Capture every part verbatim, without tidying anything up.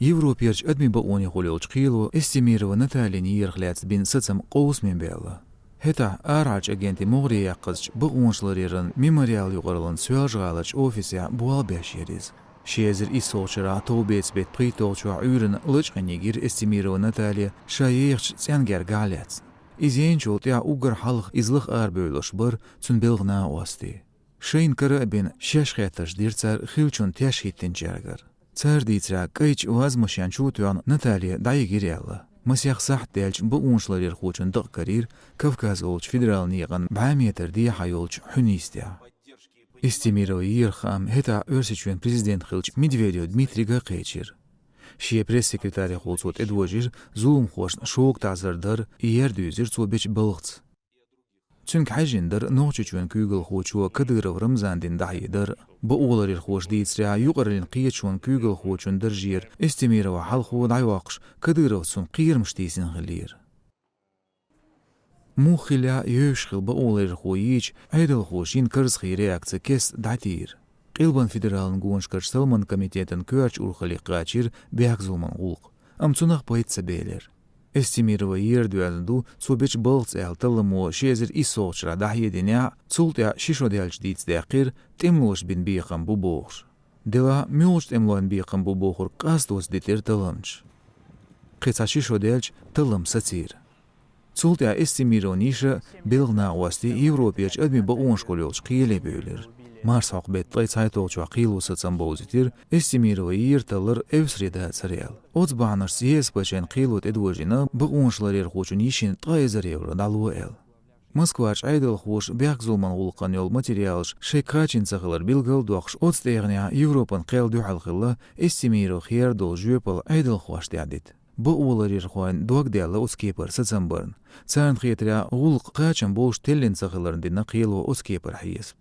Европерчу адамийн бакъонехула йолчу кхело Эстемирова Натальян ерах лаьцна бина сацам къовсаме баьлла. ХӀетахь арахьарчу агентийн могӀаре яьккхинчу бакъонаш ларъяран мемориал юкъараллин Соьлжа-ГӀаларчу офисехь болх беш яра иза. Ши эзар иссалгӀачу шарахь товбеца беттан пхийтталгӀачохь Ӏуьйранна лачкъийна йигира Эстемирова Наталья ша ехачу цӀен гергахь лаьцна. Иза еанчул тӀаьхьа уггар хьалха иза лаха арабевлларш бара цуьнан белхан накъостий. Шайна кара а бина, шаьш хеттарш дира цара хиллачунна теш хӀиттинчаьргара. Цара дийцарехь, кӀайчу ваз-машен чу а тоьхна, Наталья дӀайигира аьлла. Масех сахьт даьлча бакъонаш ларъярхочун дакъа карийра Кавказ олучу федералан некъан бӀе метр дехьа йолчу хьуьнан йистехь. Эстемирова ерах хаам хӀетахь Оьрсийчоьнан президент хиллачу Медведев Дмитрийга а кхечира. Шен пресс-секретарехула цо тӀедожийра зуламхошна шога таӀзар дар, ер дуьйзира цо бечу балхаца. Цуьнга хьаьжжина дара Нохчийчоьнан куьйгалхочо Кадыров Рамзана дина дӀахьедар. Бакъоларъярхоша дийцарехь, юкъараллин кхеташонан куьйгалхочун даржера Эстемирова хьалхо дӀайоккхуш, Кадыровс цунна кхерамаш тийсина хиллера. Муха хиллехь а, евзаш хилла бакъоларъярхо йийча, Ӏедалхоша йина карзахе реакци кеста дӀатийра. Къилбан федералан гонашкарчу талламан комитетан коьртачу урхалле кхачийра бехк-зуламан гӀуллакх, амма цунах пайда ца белира. Эстемирова ер доьзна ду цо бечу балхаца аьлла талламо ши эзар иссалгӀачу шарахь дӀахьединехь а, цул тӀаьхьа ши шо даьлча дийца даьккхира, тӀемалоша бина бекхам бу бохуш. Делахь а, муьлхачу тӀемалойн бекхам бу бохург къасталц дитира талламчаша. Кхин цхьа ши шо даьлча таллам сацийра. Цул тӀаьхьа Эстемирован йиша, белхан накъостий Европерчу адамийн бакъонашкахула йолчу кхеле бевлира. Марсхьокху беттан ткъе цхьайтталгӀачохь кхело сацам бовзийтира, Эстемирова ера таллар эвсаре дацара аьлла. Оцу бахьанашца ЕСПЧ-н кхело тӀедожийна бакъонаш ларъярхочун йишина ткъа эзар евро дӀало аьлла. Москварчу Ӏедалхоша бехк-зуламан гӀуллакхана йолу материалаш шайга кхачийна ца хилар билгал а доккхуш, оцу тӀегӀанехь Европан кхел дуьхьал хилла Эстемировах ер долу жоьпалла Ӏедалхошна тӀехь дита. Бакъоларъярхойн дог даьлла оцу кепара сацам барна. Царна хетарехь, гӀуллакх кхачам болуш теллина ца хиларна дина кхело оцу кепара хьесап.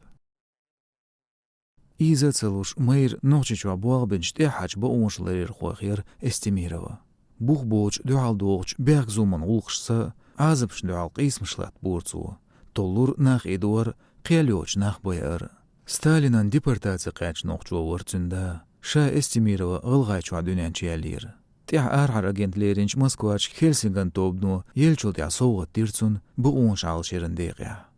Иза а ца луш, майра Нохчийчохь болх бинчу тӀаьххьарчу бакъонаш ларъярхойх яра Эстемирова. Бух боцуш дуьхьал догӀучу бехк-зуламан гӀуллакхашца, Ӏазапашна дуьхьал къийсамаш латтабора цо. Толлура нах идор, кхел йоцуш нах байар. Сталинан депортаци кхаьчна нохчо вара цуьнан да. Ша Эстемирова ГӀалгӀайчохь дуьнен чу яьллера. ТӀаьхьа арахьара агент леринчу Москварчу Хельсинган тобано еллачул тӀаьхьа совгӀат дира цунна бакъонаш Ӏалашъяран декъехь.